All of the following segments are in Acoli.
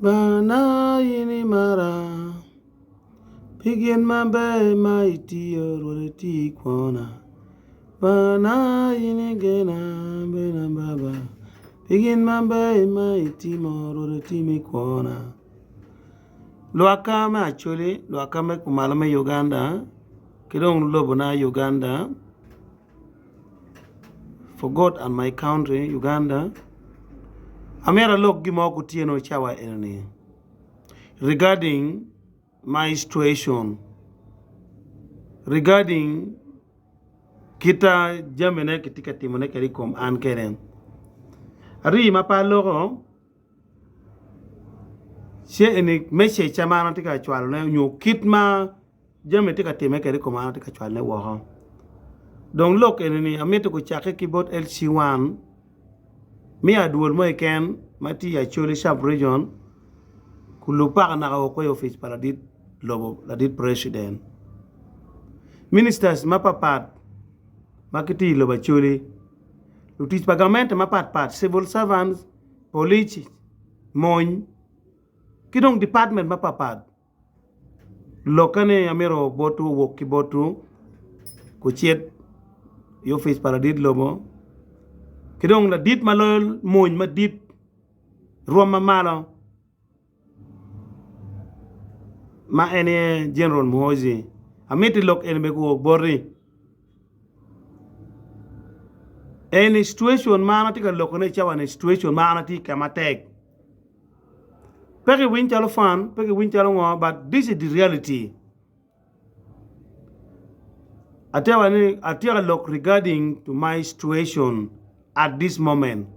Bana in imara pi gin maber ma itiyo Rwot iti i kwona Bana in igena bena baba pi gin maber ma itimo Rwot itim i kwona. Lwakka me Acholi, lwakka me kumalo me Uganda ki dong lobona Uganda For God and my country Uganda amyero alok gin mo kutyeno cawa eni regarding my situation regarding kita jamine kitye ka timone kwede i kom an kede arii ma pe aloko ce eni message ma an atye ka cwalone nyo kit ma Jami tye ka timme kwede i kom an atye ka cwalone woko. Dong lok eni-ni amito gucakke ki bot LC1 me adwol mo keken ma tye i Acholi Sub Region kulub paka naka woko i opic pa ladit lobo ladit president. Ministers mapatpat ma gitye i lobo Acholi, lutic pa gamente mapatpat, civil servants, polic, mony ki dong department mapatpat. Lokke ni amito botwu owok ki botwu kucit i opic pa ladit lobo ki dong ladit ma loyo mony madit rwom ma malo ma en aye General Muhoozi amiti lok eni bene guwok boti eni cituation ma an atye ka lokone i cawa-ni cituation ma an atye ka matek. Pe kiwiny calo fun, pe kiwiny calo ngo but this is the reality. Atyeka ni atyeka lok regarding to my situation at this moment.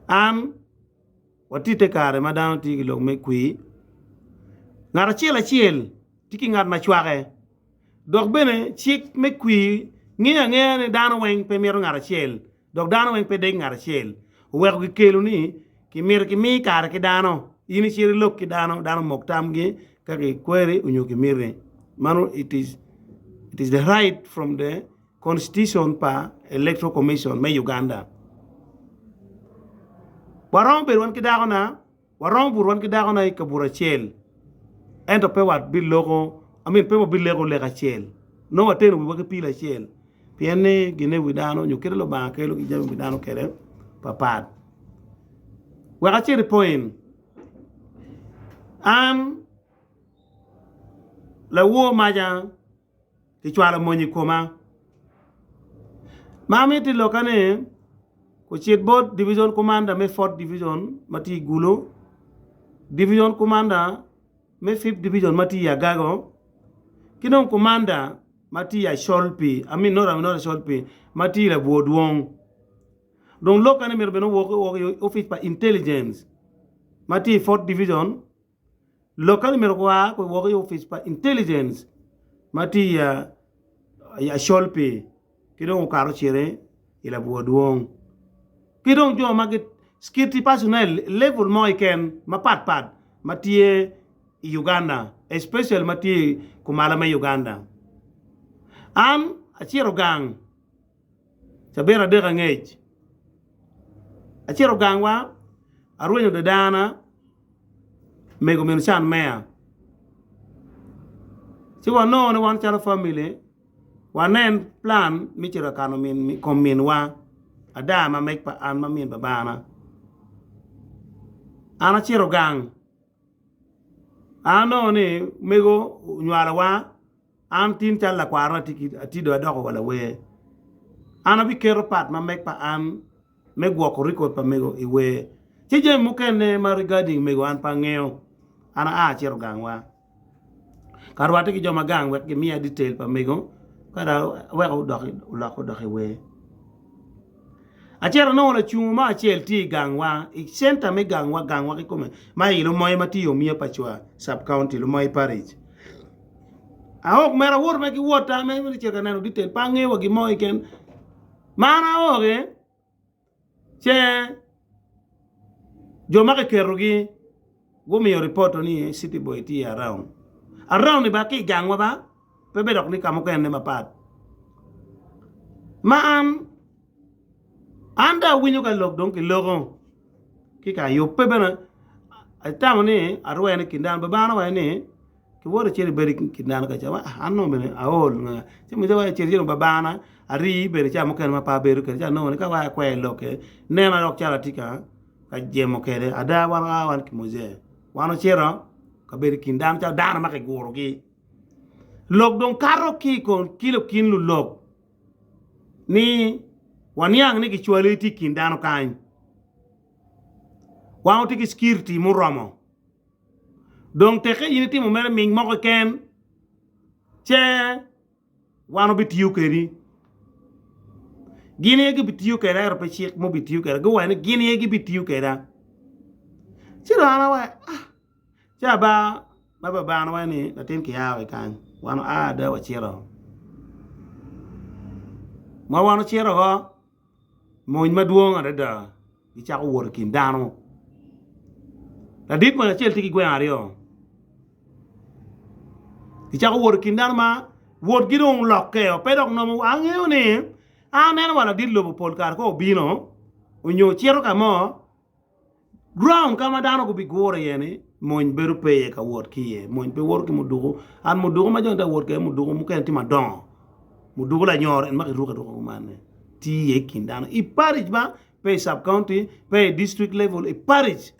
An watye i te kare ma dano tye ki lok me kwir. Ngat acel acel tye ki ngat ma cwake. Dok bene cik me kwir ngeyo angeya ni dano weng pe mito ngat acel. Dok dano weng pe deg ngat acel. Oweko kikelo ni kimito kimi kare ki dano. In icit ilok ki dano, dano omok tamgi ka kikweri onyo kimiti. Mano it is it is the right from the constitution pa electoral commission me Uganda. Waromo bedo wan ki dako na Waromo buto wan ki dakona i kabuto acel, ento pe wabiloko, I mean, pe wabileko lek acel. Nongo wateno wiwa ki pil acel, pien ni gine wi dano nyo kite Lubanga kelo ki jami wi dano kwede papat. Wek acit i point, an lawor maca kicwalo mony i koma. Ma amito i lokka ni ocit bot division commander me fourth division ma tye i Gulu, division commander me fifth division ma tye i Agago, ki dong commander ma tye i Acolpi, I mean not Acolpi, ma tye i Labwor Dwong. Dong lokka ni myero bene owok i opic pa intelligence ma tye i fourth division Lokke ni myero gua woko i opic pa intelligence ma tye i Acolpi ki dong okato ocito i Labwor Dwong ki dong jo ma security personnel level mo keken mapat pat ma tye i Uganda especially ma tye kumalo me Uganda. An acito gang cabit adek angec acito gangwa arwenyo dadana mego min can meya ci wanongo ni wan calo family wanen plan me cito ka kano kom minwa ada ma meg pa an ma min babana an acito gang an anongo ni mego onywalowa An tin calo lakwarona atye dong adoko wa lawer. An abiketo part ma meg pa an me gwoko record pa mego i wer. Ci jami mukene ma regarding mego an pe angeyo. An aa acito gangwa ka rwatte ki jo ma gang wek gimiya detail pa mego ka dong aweko oloko odok i wer. Acito anongo lacungo mo acel tye i gangwa i center me gangwa gangwa kikome ma i Lumoye ma tye i Omiya Pacwa sub county Lumoye parish. Aok mere awoto mere ki wota me cito ka neno detail pe angeyo wa gin mo keken ma an aoke ce jo ma kiketogi gumiyo ripot ni city boy tye around around ni ba ki i gangwa ba pe bene dok ni ka mukene mapat ma an an dong awinyo ka lok dong kiloko. ki ka yubbe bene atamo ni arwene i kin dano babana owaco ni kiwoto icito ibedo i kin dano kaca awaco an nongo bene aol ci muje awaco acito cito babana arii bene ca mukene ma pe abedo kwede ci anongo ni ka wa akwer lokke nena dok calo atye ka jemo kwede ada wan waa wan ki muje wan ocito kabedo i kin dano calo dano ma kigurogi lok dong kato ki i kom kin lulok ni waniang ni kicwali tye i kin dano kany wan watye ki cikiriti muromo dong teke in itimo mere ming mo keken ce wan wabitiyo kwedi gin aye gibitiyo kweda ento pe cik ma obitiyo kweda guwaco ni gin aye gibitiyo kweda ci dong an awaco ah Ci aba ma babana waco ni latin kia wa kany wan oa ada wacito ma wan ocito o mony madwong adada gicako wot i kin dano ladit mony acel tye ki gweng aryo gicako wot i kin dano ma wotgi dong olokke o pe dok nongo angeyo ni an aneno wa ladit lobo pol kare ka obino onyo ocito ka mo Ground ka ma dano gubigure iye ni mony bedo pe iye ka wot ki iye mony pe woto ki muduku and muduku ma jo ni tye ka wot kwede muduku mukene tye madongo muduku lanyor en ma kiruko aruka kuman ni tye iye i kin dano i paric ba pe i sub county pe i district level i paric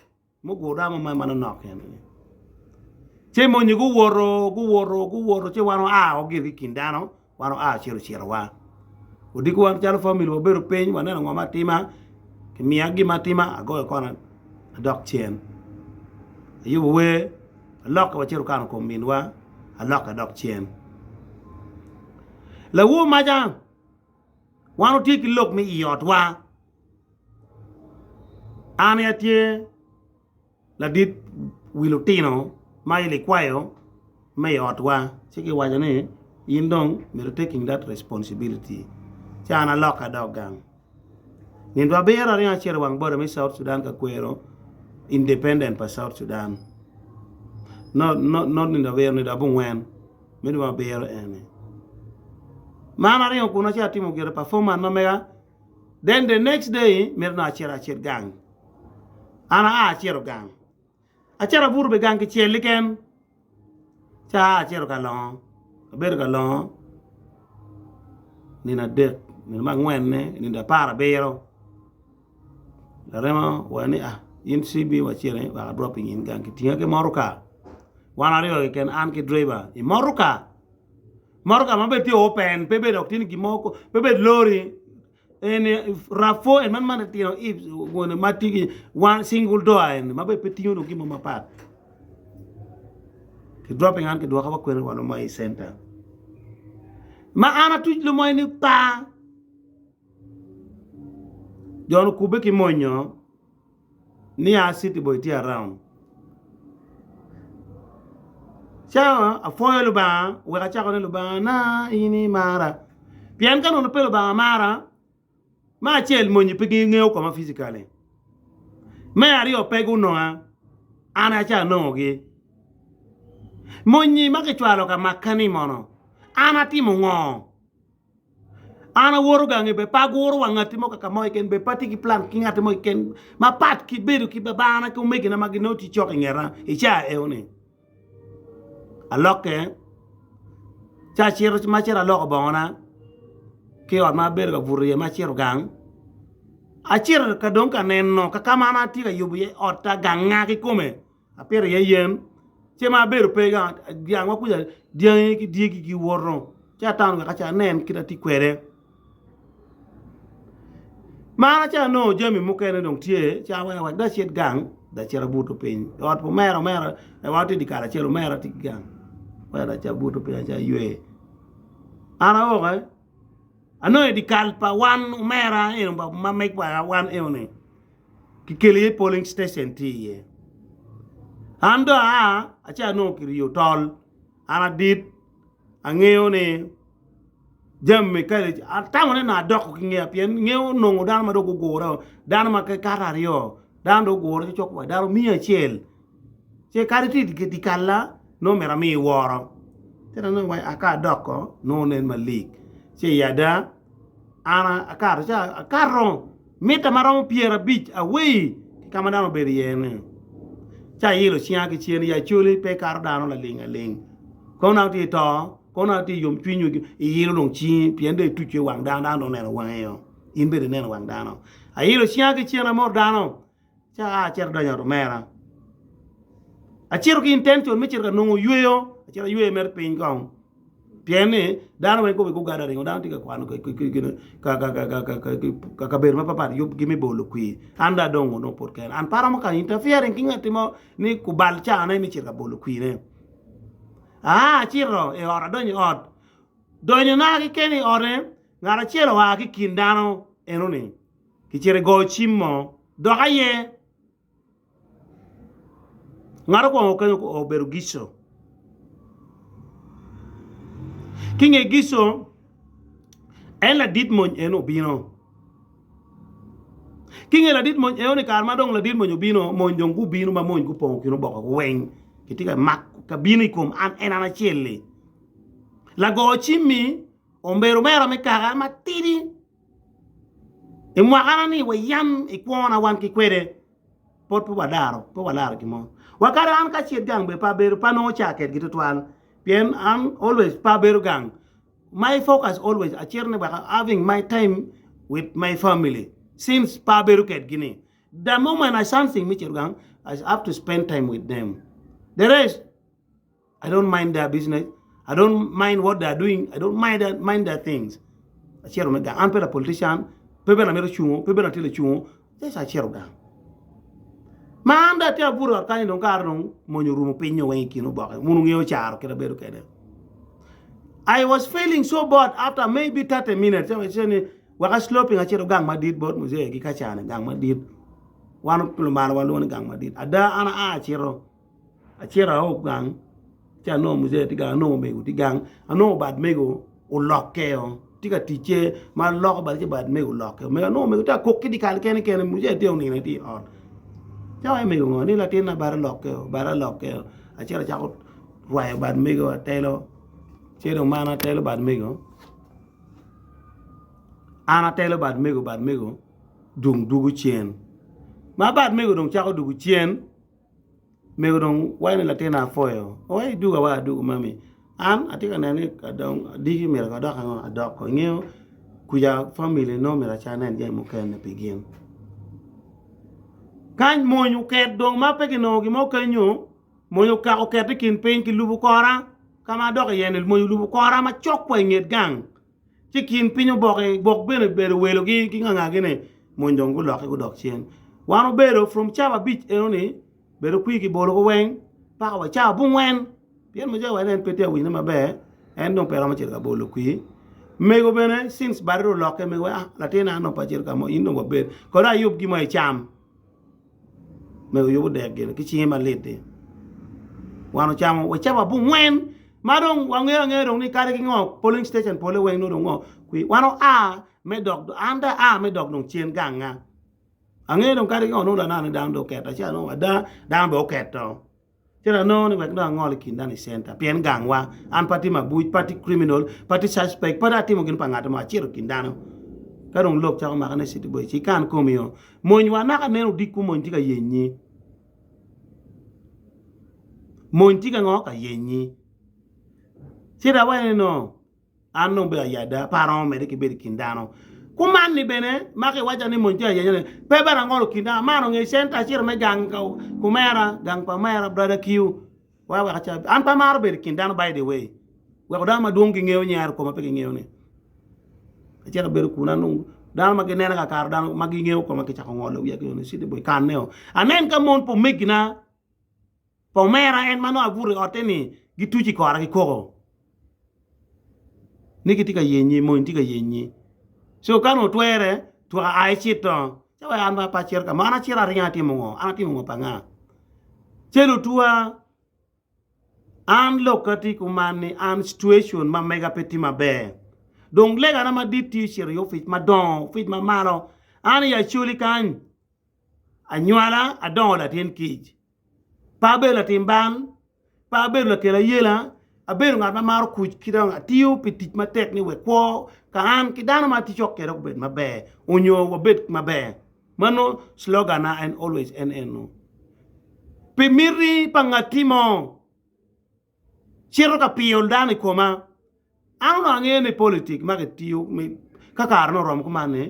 muguro dano mo manonok eni ci mony guwoto guwoto guwoto ci wan oa gire ki i kin dano Wan oa acito ocitowa. Odiko wan calo famili wabedo piny waneno ngo ma atima, kimiya gin ma atima agoyo kona adok cen. Ayubo wer, alokke wacito kano kom minwa, alokke adok cen. Lawor maca, wan watye ki lok me i otwa. An aye atye ladit wi lutino ma i likwayo me i otwa ci kiwaco ni in dong myero taking that responsibility ci an alokke adok gang. Nino abiro aringo acito i wang boda me South Sudan ka kwero independent pa South Sudan not nino abiro nino abongwen me dwe abiro eni ma an aringo kunu acito atimo gire performance ma mega then the next day mito nongo acito acit gang an aa acito gang acito abuto bene gang kicel keken ci aa acito ka longo abedo ka longo nino adek nino me angwenne nino aparabiro larema owaco ni ah in CB wacit wek adropping in gang kitinga ki motoka wan aryo keken an ki driver i motoka Motoka ma bene tye open pe bedo dok tye ni gin mo pe bedo lori eni rav4 en man ma tino gone ma tye ki one single door eni ma bene pe tingo dong gin mo mapat ki dropping an kidwoka wa kwene wa lumoyo i center ma an atuc lumoyo ni pa jo ni okubbe ki monyo ni a city boy tye around ca apwoyo Lubanga wek acako ni Lubanga na in imara pien ka nongo pe Lubanga mara me acel monyi pe gingeyo koma physically me aryo pe gunonga an aye ca anongogi monyi ma kicwalo ka maka ni mono an atimo ngo? An awoto gangi bene pe aguro wa ngatti mo kaka mo keken bene pe atye ki plan ki ngatti mo keken mapat ki bedo ki babana ki omegina ma ginongo tye cok i ngeta i caa eno-ni. Alokke ci acito ma acito aloko bongona ki i ot ma abedo ka buto iye ma acito gang acito ka dong ka neno ka ma an atye ka yubo iye otta ganga kikome. Apito iye yen, ci ma abedo pe gangwa kuca dyangi ki dyegi giwoto, ci atano wek aca anen kit atye kwede. Ma an aca anongo jami mukene dong tye, ci aweko wek dong acit gang, dong acit abuto piny i ot pa omera, omera wan watye i dye kal acel, omera tye ki gang, wek dong acit abuto piny aca aywe. An aoke, anongo i dye kal pa wan omera eno ma megwa wan eno-ni. Kikelo iye polling station tye iye. An dong aa aci anongo kiriyo tol an adit angeyo ni jami kadi atamo ni nongo adoko ki ngeya pien ngeyo nongo dano ma dong gugure dano ma kato aryo dano dong ogure cokcok wa dano miya acel ci kadi tye i dye kalla nongo myero ami woro ci nongo ka adoko nongo nen malik ci i ada an akato ci akato mita ma romo pyerabic away. ki ka ma dano obedo iye ni. Ci ayilo cinga ki cen i Acholi pe ikato dano laling aling. Kono dano tye i to, kono dano tye i yomcwiny iyilo dong cingi pien dong ituco i wang dano, dano dong oneno wangi o. In bene ineno wang dano. Ayilo cinga ki cen amot dano, ci aa acito adonyo i ot omera. Acito ki intention me cito ka nongo yweyo, acito ayweyo mere piny kong. Pien ni dano weng kobbe gugada ringo dano tye ka kwano ka kabedo mapat pat yubgi me bolo kwir. An dong adongo nongo pud kena. An pe aromo ka interfering ki ngatti mo ni kubal cane me cito ka bolo kwirne. Aa acito i ot adonyo i ot. Donyona keken i ote ngat acel oa ki i kin dano enoni kicito i goyo cim mo dok aye. Ngat okwongo kenyo obedo Gico. Ki nge Gico, en ladit mony eno obino. Ki nge ladit mony eno ni kare ma dong ladit mony obino, mony dong gubino ma mony gupongo kin oboke weng. Kitye ka mako ka bino i kom an en an acel-li. Lago cim-mi obedo omera me kaka matidi. I mwakana ni wayam i kwona wan ki kwede pwod pe wadaro, pe walaro gin mo. Wa kadi an ka acit gang bene pe abedo, pe anongo caa kedgi tutwal pien an always pe abedo gang. My focus always acito ni wek having my time with my family since pe abedo kedgi ni. The moment I something me cito gang I have to spend time with them. The rest I don't mind their business, I don't mind what they are doing, I don't mind their, mind their things. Acito me gang. An pe la politician, pe bene amito cungo, pe bene atye lacungo, just acito gang. Ma an dong atye abuto ot kany dong kare dong mony orumo piny weng i kin oboke. Wun wungeyo caro kit abedo kwede. I was feeling so bored after maybe 30 minutes. Awaco ni wek a slow piny acito gang madit bot muzee ki kacane gang madit. Wan lumalo walwongo ni gang madit. Ada an aa acito. Acito ao gang ci anongo muzee tye gang anongo omego tye gang anongo bad mego olokkeo tye ka ticce ma loko bade ci bad mego olokkeo omego anongo omego tye ka kok ki dyekal kene kene muzee tye onino tye i ot ci awaco mego ngo ni latinna bade olokkeo bade olokkeo acito acako rwayo bad mego atelo ci dong ma an atelo bad mego an atelo bad mego bad mego dong dwogo cen ma bad mego dong cako dwogo cen. Mego dong waco ni latinna apwoyo wai idwoga wa adwogo mami an atye ka neno ni dong adiki myero adok ango adok ko ingeyo kuca family nongo myero aca anen jami mukene pi gin kany mony oket dong ma pe kinongo gin mo kenyo mony okako oket i kin piny kilubo kora ka ma adok iye ni mony olubo kora macok wa inget gang Ci kin piny oboke gwok bene bedo welogi ki ngangagi-ni, mony dong gulokke gudok cen. Wan obedo from cawa abic eno-ni, bedo kwir ki bolo ko weng paka wa cawa abongwen, pien mujee wa en pe tye ka winyo maber, en dong pe romo cito ka bolo kwir. Mego bene since bade dong olokke, mego ah latin an dong pe acito ka mo, in dong wabed kodi ayub gin mo icam. Mego yubo dek gire ki cinge malit-ti. Wan ocamo wa cawa abongwen ma dong wangeyo angeya dong ni kadi ki ngo polling station pole weng nongo dong ngo kwi wan oa me dok an dong aa me dok dong cen ganga angeyo dong kadi ki ngo nongo laneno ni dano dong oketo ci anongo ada dano bene oketo ci anongo ni wek dong angol i kin dano i center pien gangwa an pe atye mabuc pe atye criminal pe atye suspect pe dong atimo gin pa ngat mo acito i kin dano ka dong lok cako maka ni city boy ci ikan komi-o mony wa naka aneno odiko mony tye ka yenyi Mony tye ka ngo? Ka yenyi. Ci dong awaco ni no, an dong bedo aye ada, pe aromo medde ki bedo i kin dano. Kuman ni bene, ma kiwaca ni mony tye ka yenya ni, pe bene angolo kin dano. Amano nge cente acito me gang ka omera, gang pa omera, brother Q. Wa wek aca, an pe amaro bedo i kin dano by the way. Weko dano madwong gingeyo nyero koma pe gingeyo ni. Acito abedo kun an dong dano ma ginena ka kato dano ma gingeyo koma gicako ngolo wiya ki ni city boy kanne o. Anen ka mon pa omegina pa omera en ma nongo abuto i otte ni gituco i kora ki koko ni gitye ka yenyi mony tye ka yenyi. So ka nongo twere twak a icito ci wek an pe acito ka mo an acito aringa atimo ngo an atimo ngo pa nga. Celo otwa An lokka tye kuman ni an situation ma mega pe tye maber. Dong legana madit tye cito i opic madongo, opic ma malo. An i Acholi kany, anywala adongo latin kic. Pe abedo latim bal, pe abedo lakel ayela, abedo ngat ma maro kuc ki dong atiyo pi tic matek ni wek kwo ka an ki dano ma atye cok kwede obed maber onyo wabed maber. Mano slogan na en always en eno. Pi miti pa ngatti mo cito ka piyo dano i koma, an onongo angeyo ni politik ma kitiyo ka kare ne oromo kuman ni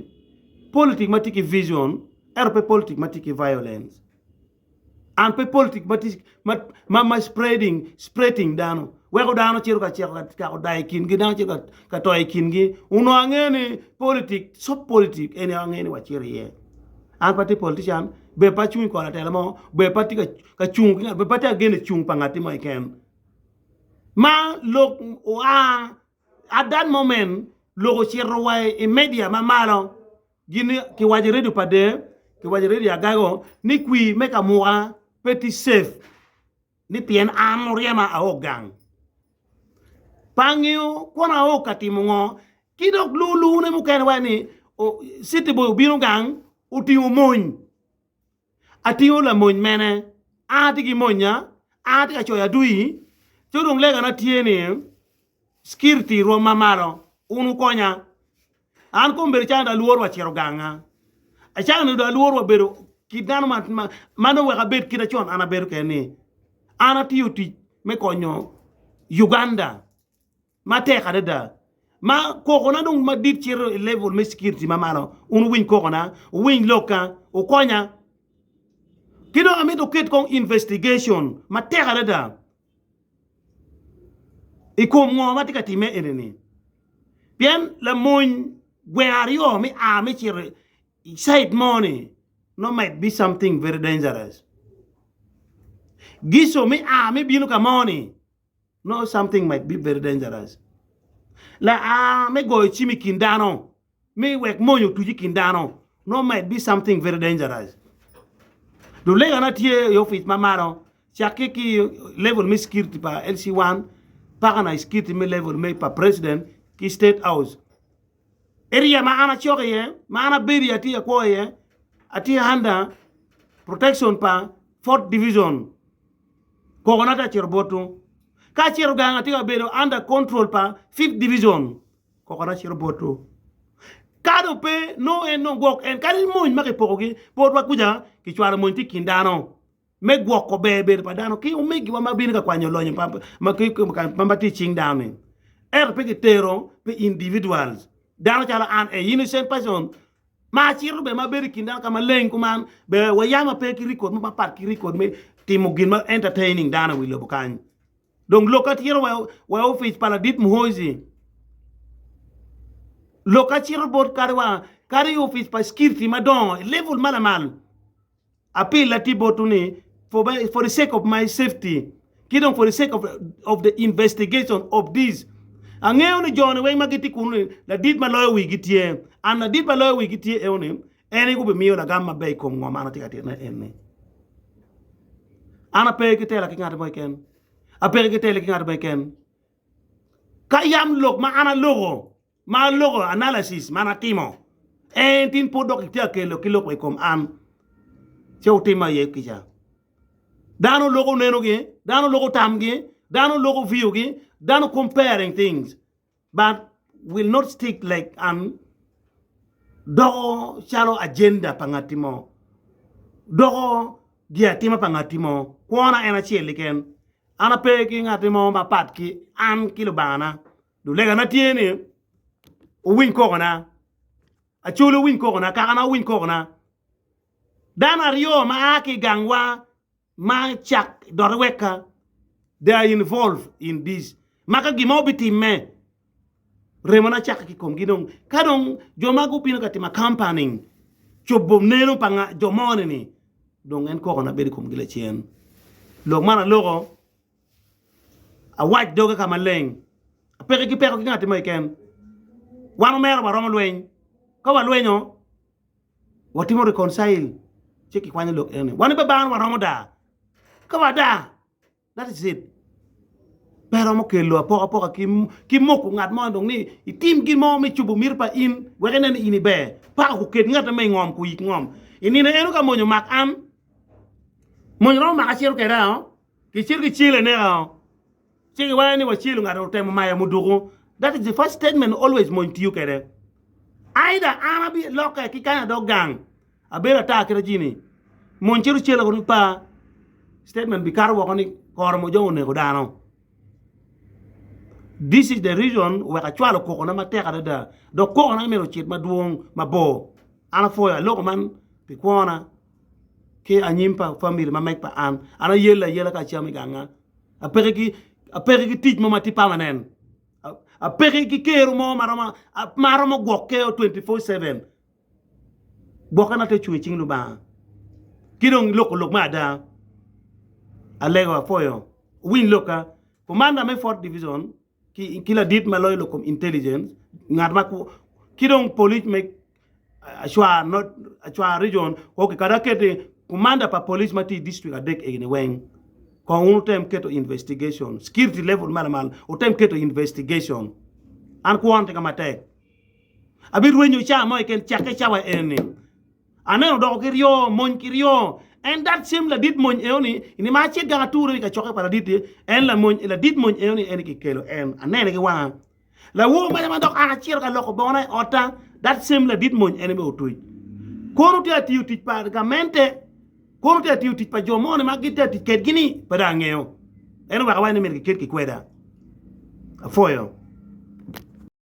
politik ma tye ki vision ento pe politik ma tye ki violence. And pe politik ma tye ma ma spreading spreading dano weko dano cito ka cito ka cako dayo i kingi dano cito ka to i kingi onongo angeyo ni politik soft politik eni angeyo ni wacito iye an pe atye politician bene pe acung i kor latela mo bene pe atye ka cung ki ngat bene pe atye ka geno i cung pa ngatti mo keken ma lok oa at that moment lok ocito wa i media ma malo Gin kiwaco i redio pa Der, kiwaco i redio Agago ni kwir me kamuka pe tye safe ni pien an oryema ao gang. Pe angeyo kono ao ka timo ngo ki dok lulune mukene waco ni city boy obino gang otingo mony. Atingo lamony mene? An atye ki monya, an atye ka coyo adwi, ci dong legana tye ni security rwom ma malo wun wukonya. An kombeddi calo dong alworo wa cito ganga. Acalo ni dong alworo wa bedo kit dano ma ma dong wek abed kit acon an abedo kede ni an atiyo tic me konyo Uganda matek adada ma kokona dong madit cito i level me security ma malo wun wuwiny kokona wuwiny lokka wukonya ki dong amito wuket kong investigation matek adada i kom ngo ma tye ka timme eni-ni pien lamony gweng aryo me a me cito i cait mo-ni nongo might be something very dangerous gico me a me bino ka mo-ni nongo something might be very dangerous la a me goyo cim i kin dano me wek mony otuc i kin dano nongo might be something very dangerous. Lulegana tye i opic ma malo cakke ki level me security pa LC1 paka na security me level me pa president ki state house. Area ma an acok iye ma an abedo iye atye akwo iye atye under protection pa fourth division kokona tye acito botwu ka acito gang atye ka bedo under control pa fifth division Kokona cito botwu. Ka dong pe, nongo en dong gwok en. Kadi mony ma kipokogi botwa kuca, kicwalo mony tye i kin dano me gwoko ber bedo pa dano ki omegiwa ma bino ka kwanyo lonyo ma tye i cing dano-ni. Ento pe kitero pi individuals, dano calo an, a innocent person ma acito bene ma abedo i kin dano ka maleng kuman, bene wayam ape ki record mo mapat ki record me timo gin ma entertaining dano i wi lobo kany. Dong lok acito wa i opic pa ladit Muhoozi. Lok acito bot kadi wa kadi i opic pa security madongo i level ma lamal. Apil atye botwu ni for, my, for the sake of my safety ki dong for the sake of, of the investigation of this angeyo ni joni weng ma gitye kunu ni ladit ma loyo wigi tye and ladit ma loyo wigi tye eo ni En aye gubimiyo lagam maber i kom ngo ma an atye ka titone enni. An ape ki tela ki ngat mo keken, apeke ki tele ki ngat mo keken. Ka yam lok ma an aloko, ma aloko analysis ma an atimo, en tin pud dok itye ka kelo ki lok wa i kom an, ci wutima iye kica. Dano loko nenogi, dano loko tamgi, dano loko view gi, dano comparing things. But will not stick like an doko calo agenda pa ngatti mo, doko gi atima pa ngatti mo, kwona en acel keken. An ape ki ngatti mo mapat ki an ki Lubangana. Lulegana tye ni wuwiny kokona, Acholi wuwiny kokona, kakana wuwiny kokona. Dano aryo ma a ki i gangwa ma cak dot weka they are involved in this ma ka gin mo bitimme remona cakke ki komgi dong ka dong jo ma gubino ka timo campaning cobo neno pa jo moni ni dong en kokona bedo i komgi lacen lok man aloko awac doga ka maleng apeke ki peko ki ngati mo keken wan omera waromo lweny ka walwenyo Watimo reconcile ci kikwanyo lok eni. Wan be bano waromo daa. Ka wadaa, that is it. Pe romo kelo apokapoka ki, ki moko ngat mo dong ni itim gin mo me cobo miti pa in wek inen ni in iber. Paka kuket ngat me ngom kuyik ngom. I nino eno ka mony omak an, mony romo maka acito kede ao, kicito kicele aneka ao. Ci giwaco ni wacelo ngat otemo mayo muduku. That is the first statement always mony tiyo kede. Either an abi loke ki kany adok gang. Abedo ata kit ajini. Mony cito cela kono pa statement bikato woko ni koro mojong oneko dano. This is the reason wek acwalo kokona matek adada dok kokona myero ocit madwong mabor. An apwoyo aloko man pi kwona ki anyim pa family ma meg pa an. An ayelle ayela ka acam i ganga. Apeke ki apeke ki tic mo ma tye permanent. Apeke ki kero mo ma romo ma romo gwokke 24/7. Gwokke na te cung i cing Lubanga. Ki dong loko lok me ada. Alego apwoyo. Wuwiny lokka. Komanda me Fourth Division ki, ki ladit ma loyo lok kom intelligence, ngat ma ki dong polic me Acwar, North, Acwar region, ok, kadi aketi komanda pa polic ma tye i district adek egini weng, kong wun wutem keto investigation, security level ma lamal, wutem keto investigation. An kwona tye ka matek. Abirwenyo ca mo keken cakke cawa eni. Aneno odoko ki ryo, mony ki ryo. En that same ladit mony eno-ni, ini ma acit gang ature i kacokke pa ladit-ti, en lamony, ladit mony eno-ni en kikelo en. Anene ki wanga. Lawor maca ma dok an acito ka loko bongona i otta, that same ladit mony en aye otuc. Kono tye atiyo tic pa gamente, kono tye atiyo tic pa jo moni ma gitye tic kedgi-ni, pe dong angeyo. En oweko awaco ni myero kiket ki kweda. Apwoyo.